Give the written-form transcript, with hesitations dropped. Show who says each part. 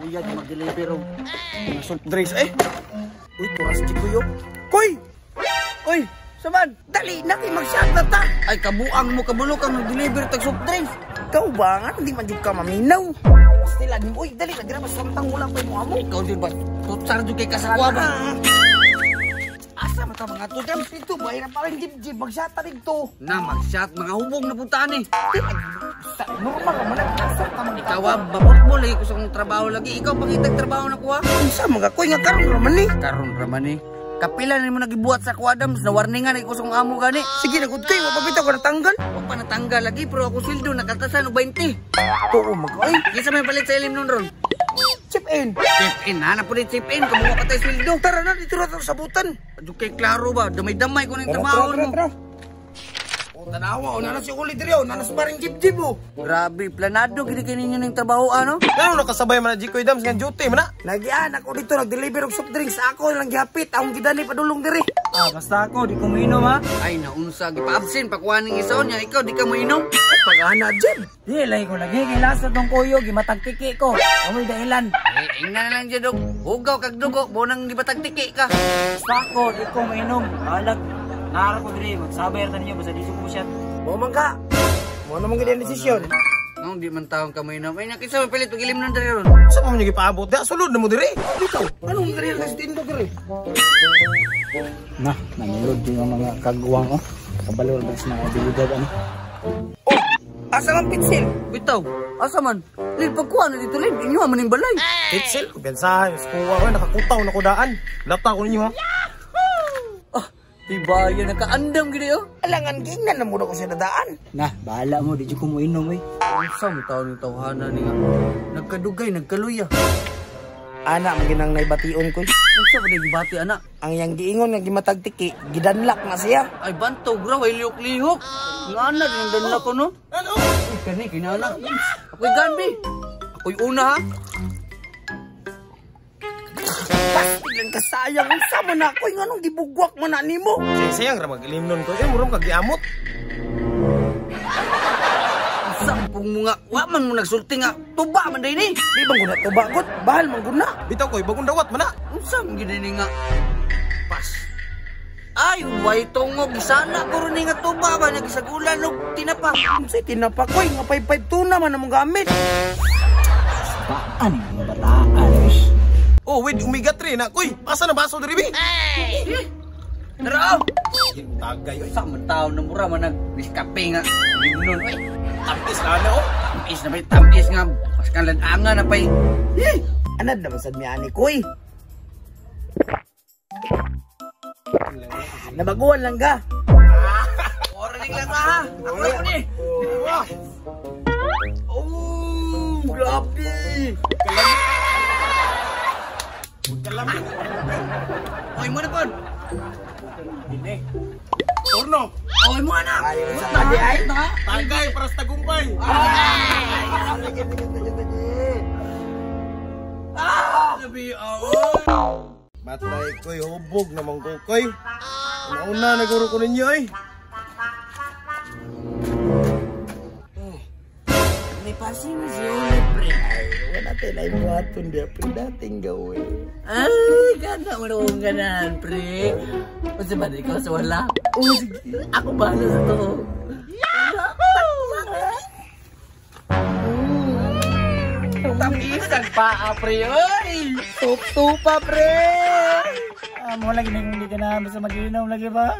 Speaker 1: Kuya, di mag-deliver og
Speaker 2: Mga soft drinks eh.
Speaker 3: Uy, turas di kuyo. Koy!
Speaker 1: Uy, saman!
Speaker 3: Dali na kay mag-shot na ta.
Speaker 1: Ay, kabuang mo, kabulo kang nag-deliver tag soft drinks.
Speaker 3: Ikaw ba nga? Hindi man jud ka maminaw. Pastila ni uy, dali na grabas samtang wala pa mo amo.
Speaker 1: Ikaw din ba? Tutsar jud kay kasakwa ba? Asa man ta mga to dam?
Speaker 3: Dito ba hirap pa rin jib-jib mag-shot ta dito.
Speaker 1: Na mag-shot mga hubog na puntaan eh.
Speaker 3: Sa normal ra man asa ta man.
Speaker 1: Ikaw ah, babot lagi ko sa akong trabaho lagi. Ikaw pangitag trabaho na kuha.
Speaker 3: Unsa mga koy nga karon ra man ni.
Speaker 1: Karon ra man eh. Kapila na mo nagibuhat sa kuha Adams, na warningan ko sa akong amo gani.
Speaker 3: Sige na gud kay wa pa bitaw ka natanggal.
Speaker 1: Wa pa natanggal lagi pero ako sweldo nakaltasan og 20.
Speaker 3: Tuo mag ay
Speaker 1: Kinsa may palit sa ilim nun ron?
Speaker 3: Chip in.
Speaker 1: Chip in, hanap po ni chip in, kumuha ka tayo sweldo.
Speaker 3: Tara na dito ra ta sa butan.
Speaker 1: Adyo kay klaro ba, damay-damay ko na yung trabaho mo.
Speaker 3: O tanawa, o nana si Uli diri o nana sa baring jib-jib o.
Speaker 1: Grabe, planado gini kay ninyo ning trabaho ano?
Speaker 2: Ngano nakasabay man na Jikoy Dams nga duty man na?
Speaker 3: Nagian ako dito nag-deliver og soft drinks ako lang gihapit akong gidani padulong diri.
Speaker 4: Ah, basta ako, di ko mainom ha.
Speaker 1: Ay naunsa gipa-absent pakuha ning isaon niya, ikaw di ka moinom.
Speaker 3: Pag-ana jib.
Speaker 4: Di, lagi ko lagi. Kay lasa tong kuyo, gimatagtiki ko. Amoy dahilan.
Speaker 1: Eh, ingna na lang dyan dog. Hugaw kag dugo, bonang gibatagtiki ka.
Speaker 4: Basta ako, di ko mainom. Balag, nara ko diri. Magsabay ra ninyo, basta di suko siya.
Speaker 3: Mo man ka. Mo na mong gid ang desisyon.
Speaker 1: Nung di man taong ka moinom. Ay nakisa man palit og ilim nun diri ron.
Speaker 2: Sa man niyo gipaabot da sulod na mo diri.
Speaker 3: Bitaw, anong diri sa tindog diri?
Speaker 4: Na, namilod din ang mga kagwang oh. Kabalo ba sa mga abilidad ano?
Speaker 3: Oh, asa man pitsil?
Speaker 1: Bitaw, asa man? Lil pagkuha na dito lil, inyo man ning balay.
Speaker 2: Pitsil, kumpiyansahan, kuha ko nakakutaw na kudaan. Lata ko ninyo ha.
Speaker 1: Ah, tibayan nakaandam gid oh.
Speaker 3: Alangan gingnan na muna ko sa dadaan.
Speaker 4: Na, bahala mo, di ko mo inom eh.
Speaker 1: Unsa man taon ning tawhana ni nga? Nagkadugay, nagkaluya.
Speaker 3: Ana man ginang naibation ko.
Speaker 1: Unsa ba gibati ana?
Speaker 3: Ang yang giingon nga gimatagtiki, gidanlak na siya.
Speaker 1: Ay bantog ra way lihok-lihok. Nga na din ang danlak ko no.
Speaker 2: Ano?
Speaker 1: Uy, kani kinala. Ako'y ganbi. Ako'y una ha.
Speaker 3: Pastilan ka sayang unsa man ako nganong gibugwak man na nimo.
Speaker 2: Sayang ra mag-ilim nun ko. Eh, murong kagiamot.
Speaker 1: Sampung mo nga, wa man mo nagsulti nga, tuba man day ni.
Speaker 3: Di bang guna tuba god, bahal man guna.
Speaker 2: Bitaw koy bagong dawat man na.
Speaker 1: Unsa man gid ni nga? Pas. Ay, way tungog gisana ko ron ni nga tuba ba nagisagulan og tinapa.
Speaker 3: Unsay tinapa koy nga 552 na man among gamit.
Speaker 4: Baan yung mga bataan eh.
Speaker 2: Oh, wait, omega 3 na koy. Asa na baso diri bi?
Speaker 1: Tara.
Speaker 2: Tagay oy.
Speaker 1: Sa man taon na mura man nag Nescafe nga. Limnon oy.
Speaker 2: Tamis na na oh.
Speaker 1: Tamis na bay, tamis nga. Paskan lanangan na pay.
Speaker 3: Eh, anad naman sad mi ani koy. Nabaguan lang ka.
Speaker 1: Ora ning lasa ha. Ako na ni. Oh, grabe.
Speaker 2: Kalami.
Speaker 1: Oy, mo na pod.
Speaker 2: Dine. Turno.
Speaker 1: Oy, mo na.
Speaker 3: Ay, sa tadi ay.
Speaker 2: Tagay para sa tagumpay.
Speaker 1: Ah, labi oh.
Speaker 2: Matay koy hubog namang kukoy. Una naguro ko ninyo eh.
Speaker 1: May pasin na si Ole, pre.
Speaker 3: Ay, wala tayo na ibuhaton di pre dating gawin.
Speaker 1: Ay, gana mo na akong ganahan, pre. Unsa ba ikaw sa wala?
Speaker 3: Oh, sige.
Speaker 1: Ako bahala sa to. Tamis ang paa, pre. Oy! Tup-tupa, pre!
Speaker 4: Ah, mo lagi nang hindi ka na basta mag-inom lagi ba?